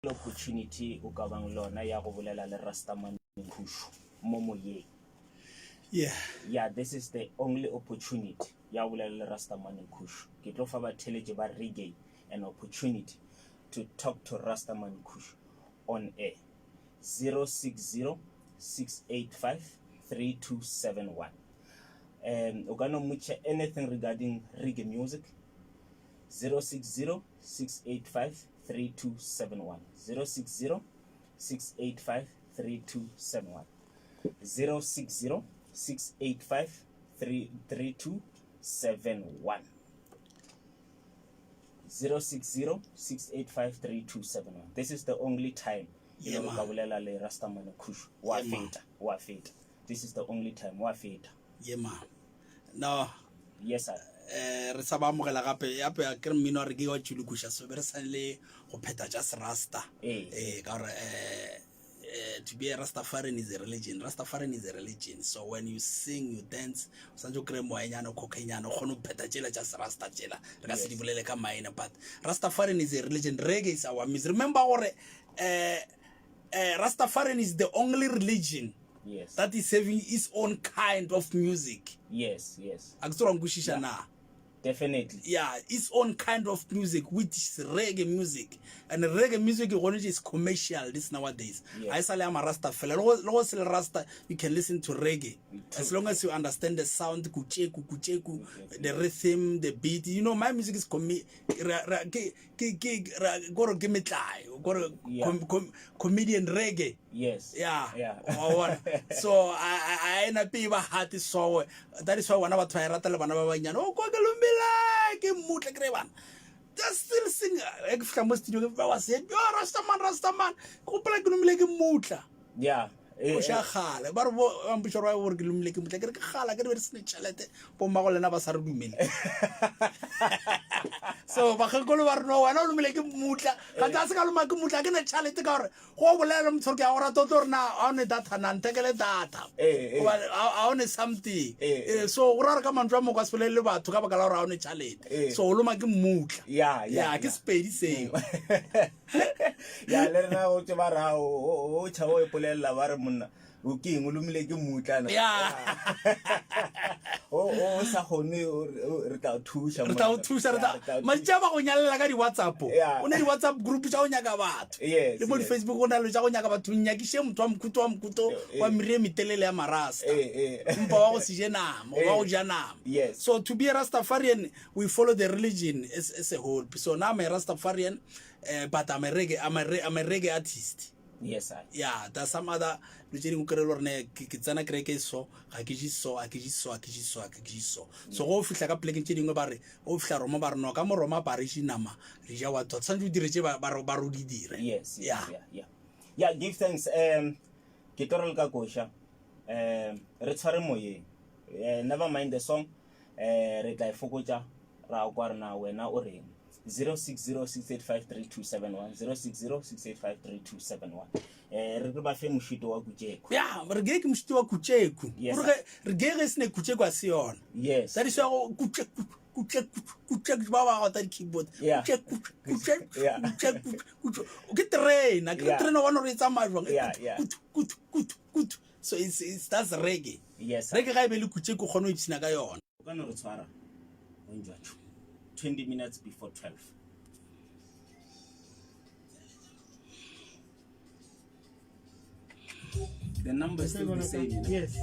opportunity o ka bang le yona ya go bolela le Rastaman Khushu mo moyeng. Yeah. Yeah, this is the only opportunity ya go bolela le Rastaman Khushu. Ke tlo fa batheletši ba reggae an opportunity to talk to Rastaman Khushu on air. 060 685 3271. Um, o ka no mmotšiša anything regarding reggae music 060 685 3271 060 685 3271 060 685 3271 060 685 3271 This is the only time e le ka bolela le Rastaman Kush wa feta wa feta this is the only time wa feta yeah man no yes sir eh re sa ba amogela gape gape a ke re mmino wa re ke wa tšulukuša so be re sa le go phetha tša serasta Ee. eh ka gore eh eh, to be a Rastafarian is a religion. Rastafarian is a religion. So when you sing, you dance, o santse o kry moenyana, o cocaine-nyana, o kgone go phetha tšela tša serasta tšela. Re ka se di bolele ka maina, but Rastafarian is a religion. Reggae is our music. Remember gore eh, eh, Rastafarian is the only religion yes that is having its own kind of music. yes yes A ke tsebe gore wa nkwešiša na? definitely yeah its own kind of music which is reggae music and reggae music gone is commercial this nowadays Yes. ga e sa le ya marasta fela le go le go se le rasta you can listen to reggae as long as you understand the sound kutšeku kutšeku the rhythm the beat you know my music is commi ra- ra- ke ke ke ra- kore ke metlae kore Yeah. com, com, comedian reggae yes yeah yeah wa bona so a a- a e nape e ba hate so that is why bona batho ba e rata le bana ba bannyane o kwa ke lomela ke mmutla kry bana just still sing e ke fihla mo studio ke ba wa se yo rastaman rastaman ke gopola ke lomile ke mmutla yeah Eh, o ša eh, kgale ba re bo ba mpotša gore gore ke lomile ke mmutla ke re ke kgala ke re be re sene tšhelete bommago lena ba sa re dumele so bakgekolo ba re no wena o lomile ke mmutla ga tsa se ka loma ke mmutla ke ne tšhelete ka gore Go bolela le motho gore ke a go rata o tlo re na ga o ne data na nthekele data Eh, eh. goba ga o ne something Eh, eh. Eh, so go ra gore ka mantšu a mangwe o ka se bolele le batho ka baka la gore ga o ne tšhalete Eh. so o loma ke mmutla Ya, ya, ya ke ya. sepedi seo ya le rena go tse ba ra o o tšhaba o ipolelela ba re monna o ke eng o lomile ke mmutlana Ya. o o sa kgone o- o- re tla o thuša re tla o thuša re Ya, re tla tla o matšatši a ba go nyalela ka di-whatsapp Yeah. o ne di-whatsapp group tša go nyaka batho Yes, le mo yes. di-facebook go na le tša go nyaka batho nyakiše motho wa mokhuto wa mokhuto Eh, wa meriri e metelele ya marasta Eh, eh. mpa wa go se je nama wa go ja nama Yes. so to be a rastafarian we follow the religion as, as a whole so now i'm a rastafarian uh, but i'm a reggae, I'm a, re, I'm a reggae artist Yes, I. ya there's some other dilo tše dingwe o kry-e le gore ne ke ke tsena kereke e so ga ke je so ga ke je so ga ke je so ga ke je so so go fihla ka polekeng tše dingwe ba re o fihla roma ba re no ka mo roma ba re je nama re ja wa tota tshwanetse o dire tše ba ba re ba re o di dire Yes, yes, ya yeah, yeah. Yeah, give thanks. Um ke tlo re le ka koša. Um re tshware moyeng. Eh, never mind the song. Eh re tla e fokotša ra kwa re na wena o reng. 0606853271 0606853271 eh re re ba fe mošito wa kutšeko ya re ge ke mošito wa kutšeku Yes, gore re ge ge se ne kutšeku a se yona yes that is why go kutšeku kutšeku kutšeku ba ba gota di-keyboard Yeah. kutšeku kutšeku Yeah. kutšeku kutšeku ke terena ke Yeah. terena wa bona gore e tsamaya jwang Yeah, yeah. kutu kutu kutu kutu so it's, it's that's reggae yes reggae ga e be le kutšeku o kgone go ipshina ka yona o ka no re tshwara onjwacho 20 minutes before 12 the number is still the same you know? Yes.